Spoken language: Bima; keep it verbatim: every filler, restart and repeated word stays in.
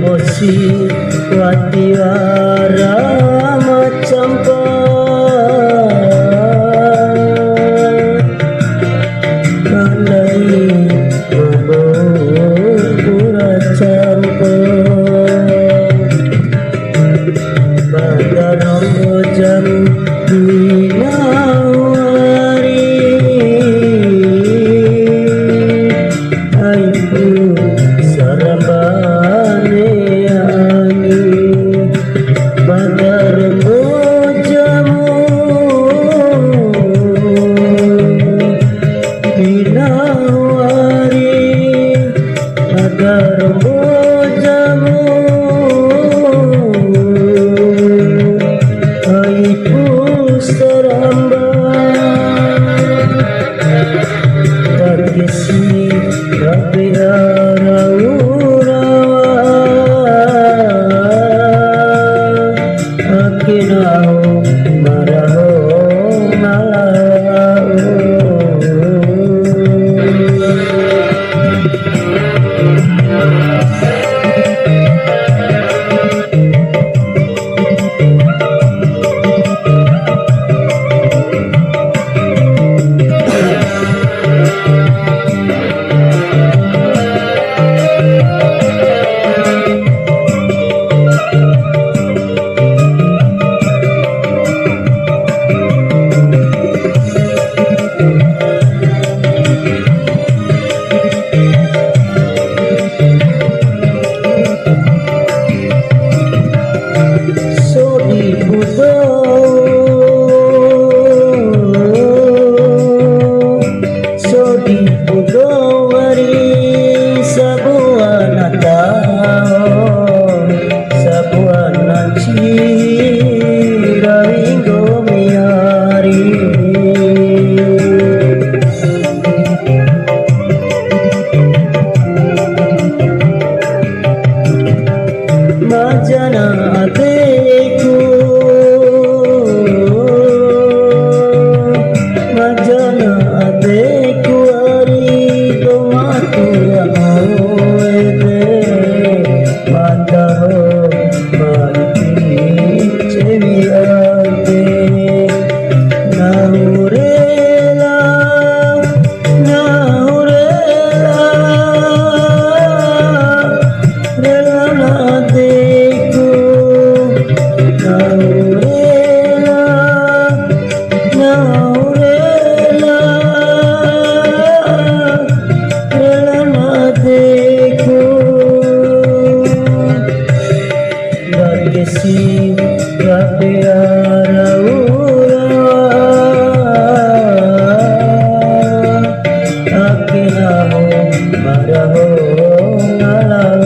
Bosi wati wara ma campo, mandai mabou pura campo. Pada ronggo jam di nawari, aipu sarambane angi. Pada ronggo jamu di nawari, agar bojamu aipu saramba. Takesi tapi arau rawa, ake nahu maraho malau. Sodi pu dou, sodi pu dou wari sabua na taho, sabua na ncira winggo miari. Majana adeku, majana adeku ari tomatu au ede, mataho manti cewi ade, nahu rela Nahu rela, rela na adeku. Nahu rela, nahu rela, rela na adeku. Ndake si kape ara ura, ake nahu maraho ngala.